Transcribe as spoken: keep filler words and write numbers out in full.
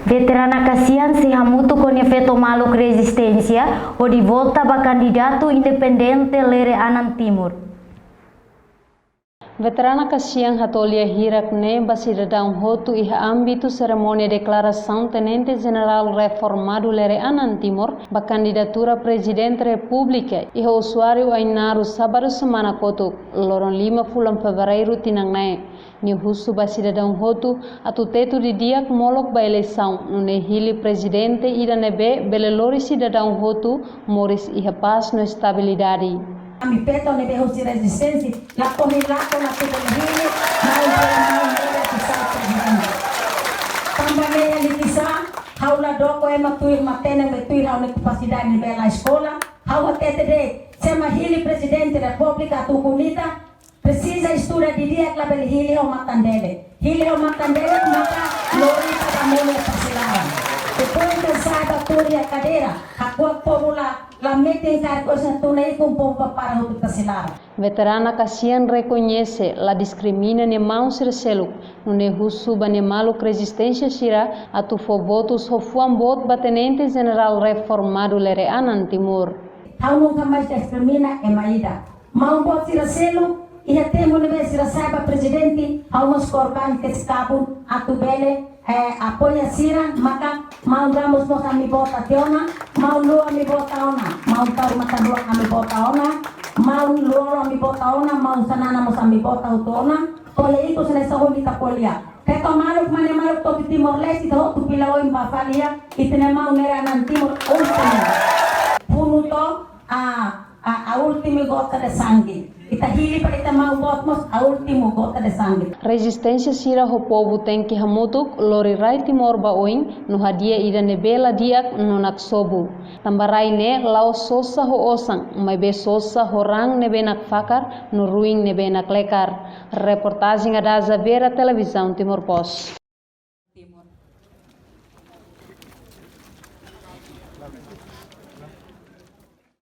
Veterana Kasian sei hamutuk ho nia feto maluk rezisténsia hodi vota ba kandidatu independente Lere Anan Timur. Veterana Kasian hato'o lia hirak ne'e ba sidadaun hotu iha ámbitu serimónia deklarasaun Tenente Jenerál Reformadu Lere Anan Timur ba kandidatura Prezidente Repúblika iha usuáriu Ainaro, sábadu semana kotuk, loron lima fulan Fevereiru tinan ne'e. Nia husu ba sidadaun hotu atu tetu didi'ak molok ba eleisaun, nune'e hili prezidente ida ne'ebé bele lori sidadaun hotu moris iha pás no estabilidade. Ami feto ne'ebé husi rezisténsia, la kohi lako na tudo hili, mai bele mai bele kisah prezidente. Tanba ne'e kisah, ha'u la doko ema tuir matenek, ne'ebé tuir ha'u-nia kapasidade ne'ebé la eskola, ha'u hatete de'it, se ema hili Prezidente Repúblika atu ukun ita, presiza estuda didi'ak labele hili ho matan-delek. Hili ho matan-delek maka lori para mole pasilaran. Depois de sa'e ba tuur iha kadeira, hakuak povu la, la metin karik osan tuna ikun povu para hotu pasilaran. Veterana Kasian rekoñese la diskrimina nia maun sira seluk, nune'e husu ba nia maluk rezisténsia sira atu fó votus ho fuan boot ba Tenente Jenerál Reformadu Lere Anan Timur. Ha'u nunka mais diskrimina ema ida. Maun boot sira seluk, iha tempu ne'ebé sira sa'e ba prezidente, ha'u mós korban kedas kabun atu bele, eh, apoia sira, maka maun Ramos mós ami vota tiha ona, maun Lú ami vota ona, maun Taur Matan Ruak ami vota ona, maun Lú-Olo ami vota ona, maun Xanana mós ami vota hotu ona, ko'alia ikus ne'e sahun ita ko'alia. Feto maluk, mane maluk to'o Timor-Leste, ita hotu fila oin ba fali iha, ita-nia maun Lere Anan Timur últimu. Funu to'o a, a, a última gota de sangue. Ita hili para ita maun boot mós a última gota de sangue. Rezisténsia sira ho povu tenke hamutuk lori rai Timor ba oin no hadi'a ida ne'ebé la di'ak no naksobu. Tanba rai ne'e la'ós sosa ho osan, maibé sosa ho raan ne'ebé nakfakar no ruin ne'ebé naklekar. Reportajen Adaza Vera, Televizaun Timor Post.